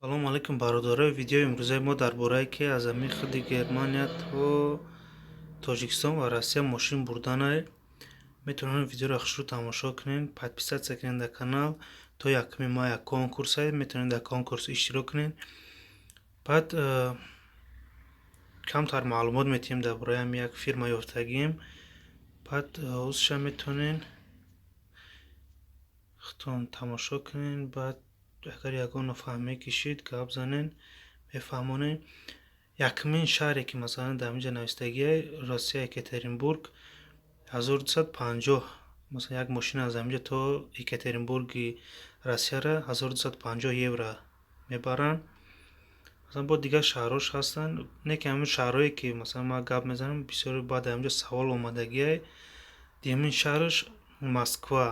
Салому алайкум, бародаро. Видеои имрӯзаи мо дар борае, ки аз ҳамин худи Германия то Тоҷикистон ва Россия мошин бурданае. Метавонед видеоро хушрӯ тамошо кунед, подписаться кунед дар канал. То 1 май як конкурсае, метавонед дар конкурс иштирок кунед. Баъд камтар маълумот метиҳем дар бораи ҳамин як фирма ёфтагием. Баъд узша метавонед худтон тамошо кунед. Баъд агар ягон нофаҳмӣ кишид, гап занед, мефаҳмонем. Якумин шаҳре, ки масалан дар инҷа навистагие, Россия, Екатеринбург, 1250. Масалан, як мошина аз ҳаминҷа то Екатеринбурги Россияра 1250 евро мебаранд. Масалан, бо дигар шаҳрҳош ҳастанд, не ки ҳамин шаҳрҳое, ки масалан ман гап мезанам, бисёр баъд дар инҷо савол омадагие. Дуюмин шаҳраш Москва.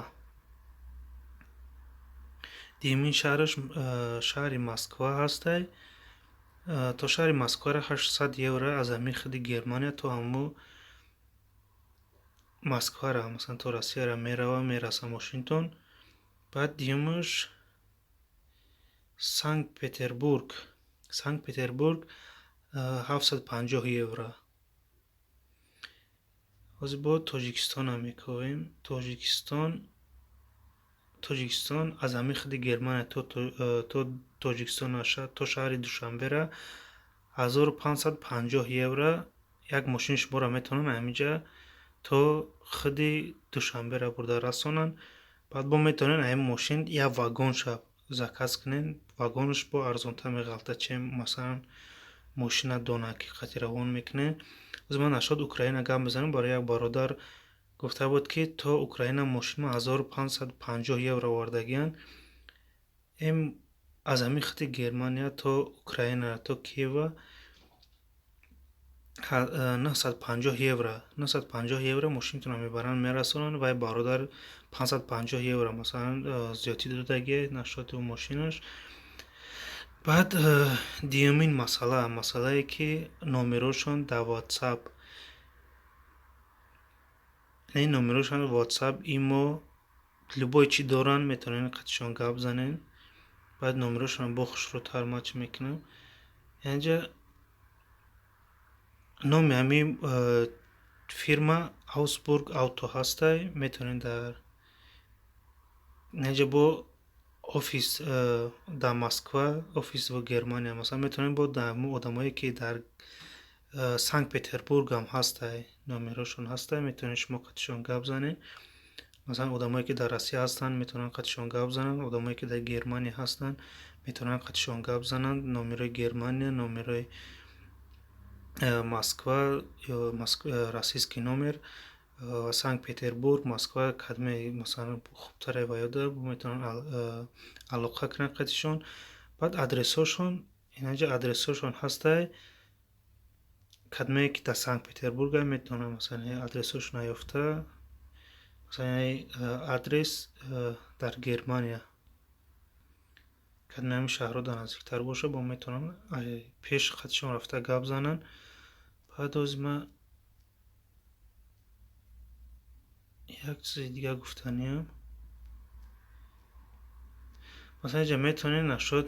Дуюмин шаҳраш шаҳри Москва ҳастай. То шаҳри Москваро 800 евро аз ҳамин худи Германия то ҳамун Москвара, масалан, то Россияра мерава, мераса мошинтон. Баъд дуюмаш Санкт Петербург. Санкт Петербург 750 евро. Ҳозир бо Тоҷикистонам мекобем. Тоҷикистон аз ҳамин худи Германия то Тоҷикистон, то шаҳри Душанбера 1550 евро як мошини шуморо метавонанд ҳаминҷа то худи Душанбера бурда расонанд. Баъд бо метавонед ҳамин мошин як вагонша заказ кунед. Вагонаш бо арзонтар меғалтад, чем масалан мошина донаки қати равон мекунед. Ҳозир ман насчёт Украина гап мезанам. Барои як бародар гуфта буд, ки то Украина мошин 1550 евро овардагиянд. Аз ҳамин хити Германия то Украина, то Киева 950 евро, 950 евро мошинатонро мебаранд, мерасонанд. Вай бародар 550 евро масалан зиёдтӣ додагие насчёти мошинаш. Баъд дуюмин масъала, масъалае, ки номерошон дар WhatsApp, ин номерошон WhatsApp, имо, любой чӣ доранд, метавонед қатишон гап занед. Баъд номерошонро бо хушрӯтар ман чӣ мекунам инҷа. Номи ҳамин фирма Аусбург Ауто ҳастай. Метавонед дар инҷа бо офис дар Москва, офис в Германия, масалан, метавонед бо одамое, ки дар Санкт Петербургам ҳастай, номерошон ҳастай, метавонед шумо қатишон гап занед. Масалан, одамое, ки дар Россия ҳастанд, метавонанд қатишон гап зананд. Одамое, ки дар Германия ҳастанд, метавонанд қатишон гап зананд. Номерои Германия, номерои Москва ё российский номер, Санкт Петербург, Москва, кадме масалан хубтаре ва ёда, метавонанд алоқа кунанд қатишон. Баъд адресҳошон инҷа, адресҳошон ҳастай. Кадмее, ки дар Санкт Петербурга, метавонанд масалан адресҳошонро ёфта, масалан, адрес дар Германия, кадме ҳамин шаҳрҳо дар наздиктар бошад, бо метавонанд пеш қатишон рафта гап зананд. Баъд ҳозир ман як чизи дигар гуфтаниям. Масалан, инҷа метавонед насчёт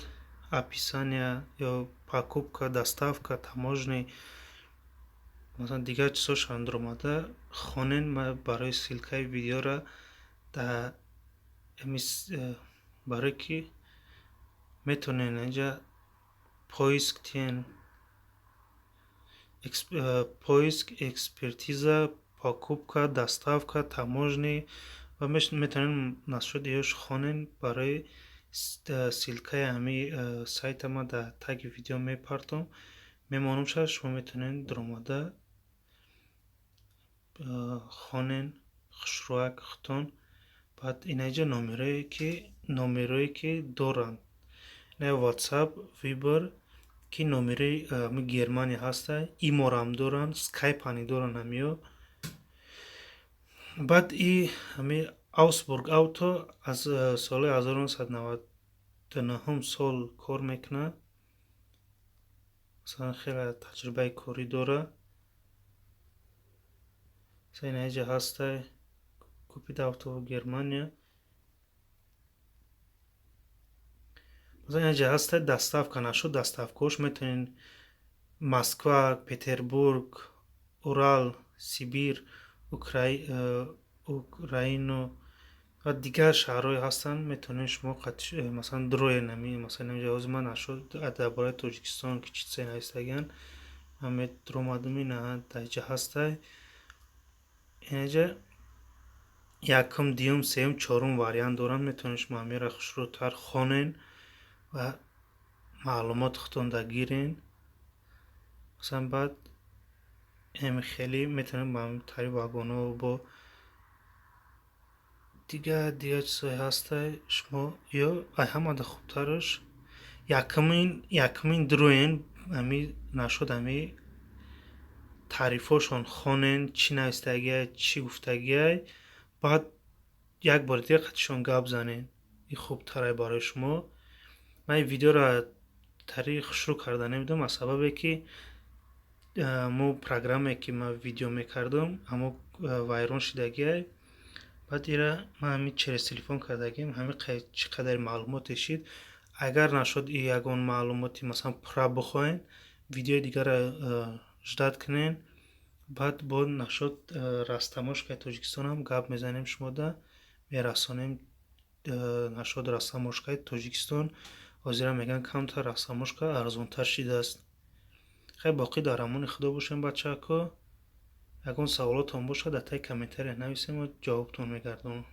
описания ё покупка, доставка, таможни, масалан, дигар чизҳошон даромада хонед. Ман барои ссылкаи видеора дар барое ки метавонед инҷа поиск тиҳен, поиск, экспертиза, покупка, доставка, таможни, ва метавонед насчёт ёш хонед. Барои ссылкаи ҳамин сайта ман дар таги видео мепартом, мемонам шад, шумо метавонед даромада хонен хушрӯяк худтон. Баъд инаҷа номерое ки доранд, WhatsApp, Viber, ки номерои Германия ҳастай, иморам доранд, скайпани доранд ҳамиё. Баъд и ҳами Аусбург Ауто аз соли 1999 сол кор мекунад. Масалан, хеле таҷрибаи корӣ дорад. Масалан, инаҷа ҳастай купить авто в Германия. Масалан, инҷа ҳаста доставка. Нашуд доставкаош, метавонед Москва, Петербург, Урал, Сибир, Украину ва дигар шаҳрҳое ҳастанд, метавонед шумо, масалан, дроен ами. Масалан, инҷа ҳозир ман нашуд дар бораи Тоҷикистон ки чӣ чизе навистагианд, ман медуромадам, ина дар инҷа ҳастай. Инаҷа якум, дуюм, сеюм, чорум вариант доранд. Метавонед шумо ҳамеро хушрӯтар хонен ва маълумоти худтонда гирен. Масалан, баъд ҳами хеле метавонед ба ҳамин тари вагонҳо бо дигар дигар чизҳое ҳастай. Шумо ё ай ҳамада хубтараш якумин дроен ами нашуд ами тарифҳошон хонен, чӣ навистагиай, чӣ гуфтагиай, баъд як бори дигар қатишон гап занен. Ин хубтарай барои шумо. Ман ин видеоро тари хушрӯ карда намедонам, аз сабабе ки мо программае, ки ман видео мекардам, ҳамо вайрон шидагиай. Баъд ира ман ҳамин через телефон кардагиам. Ҳамин чӣ қадари маълумоте шид. Агар нашуд ягон маълумоти, масалан, пурра бихоҳед, видеои дигарро ждать кунед. Баъд бо нашуд растаможкаи Тоҷикистонам гап мезанем, шумода мерасонем. Нашуд растаможкаи Тоҷикистон ҳозира мегӯянд, камтар растаможка арзонтар шидааст. Хай, боқӣ дар амони Худо бошем, бачаҳако. Ягон саволотон бошад, дар таи комментария нависем, ҷавобтон мегардонам.